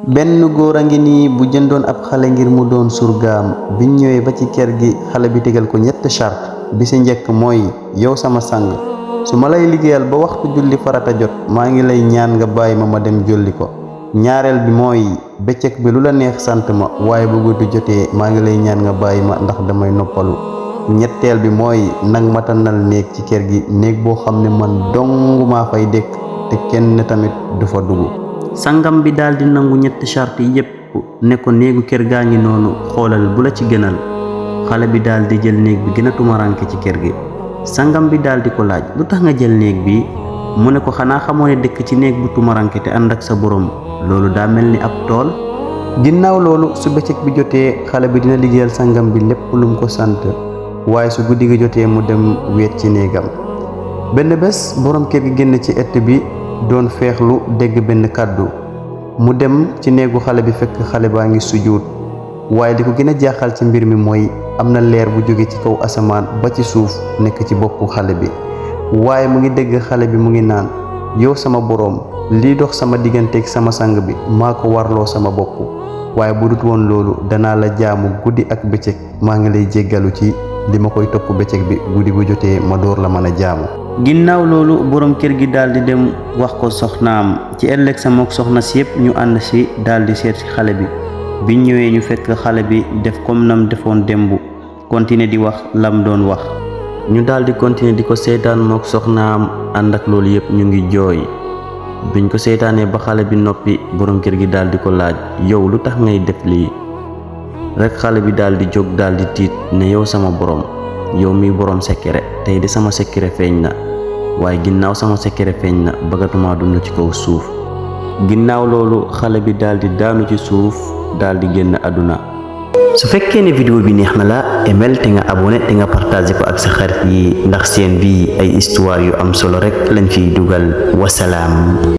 benn góor a ngi nii bu jëndoon ab xale ngir mu doon surgaam. biñ ñëwee ba ci kër gi xale bi tegal ko ñett charte. bi ci njëkk mooy yow sama sang su ma lay liggéeyal ba waxtu julli farata jot maa ngi lay ñaan nga bàyyi ma dem julli ko. ñaareel bi mooy bëccëg bi lu la neex sant ma waaye bu guddi jotee maa ngi lay ñaan nga bàyyi ma ndax damay noppalu. ñetteel bi mooy nag ma tànnal néeg ci kër gi néeg boo xam ne man dong maa fay dëkk te kenn tamit du fa dugg. sangam bi daal di nangu ñetti charte yi yépp ne ko néegu kër gaa ngi noonu xoolal bu la ci gënal. xale bi daal di jël néeg bi gën a tumaranke ci kër gi. sangam bi daal di ko laaj lu tax nga jël néeg bi mu ne ko xanaa xamoo ne dëkk ci néeg bu tumaranke te ànd ak sa borom loolu daa mel ni ab tool. ginnaaw loolu su bëccëg bi jotee xale bi dina liggéeyal sangam bi lépp lum ko sant waaye su guddi gi jotee mu dem weet ci néegam. benn bés borom kër gi génn ci ëtt bi doon feexlu dégg benn kàddu mu dem ci néegu xale bi fekk xale baa ngi sujjuut waaye li ko gën a jaaxal ci mbir mi mooy am na leer bu jóge ci kaw asamaan ba ci suuf nekk ci boppu xale bi waaye mu ngi dégg xale bi mu ngi naan yow sama boroom lii dox sama digganteeg sama sang bi maa ko warloo sama bopp waaye bu dut woon loolu danaa la jaamu guddi ak bëccëg maa ngi lay jéggalu ci li ma koy topp bëccëg bi guddi bu jotee ma door la mën a jaamu. ginnaaw loolu borom kër gi daal di dem wax ko soxnaam ci ëllëg sa mook soxna si yëpp ñu ànd si daal di seet si xale bi. biñ ñëwee ñu fekk xale bi def comme nam defoon démb continuer di wax lam doon wax. ñu daal di continuer di ko seetaan mook soxnaam ànd ak loolu yëpp ñu ngi jooy. biñ ko seetaanee ba xale bi noppi borom kër gi daal di ko laaj yow lu tax ngay def lii rek xale bi daal di jóg daal di tiit ne yow sama borom yow mi borom secret tey di sama secret feeñ na waaye ginnaaw sama secret feeñ na bëggatuma dund ci kaw suuf. ginnaaw loolu xale bi daal di daanu ci suuf daal di génn àdduna. su fekkee ne vidéo bi neex na la aimel te nga abonné te nga partagé ko ak sa xarit yi ndax seen bi ay histoire yu am solo rek lañ fiy dugal. wasalaam.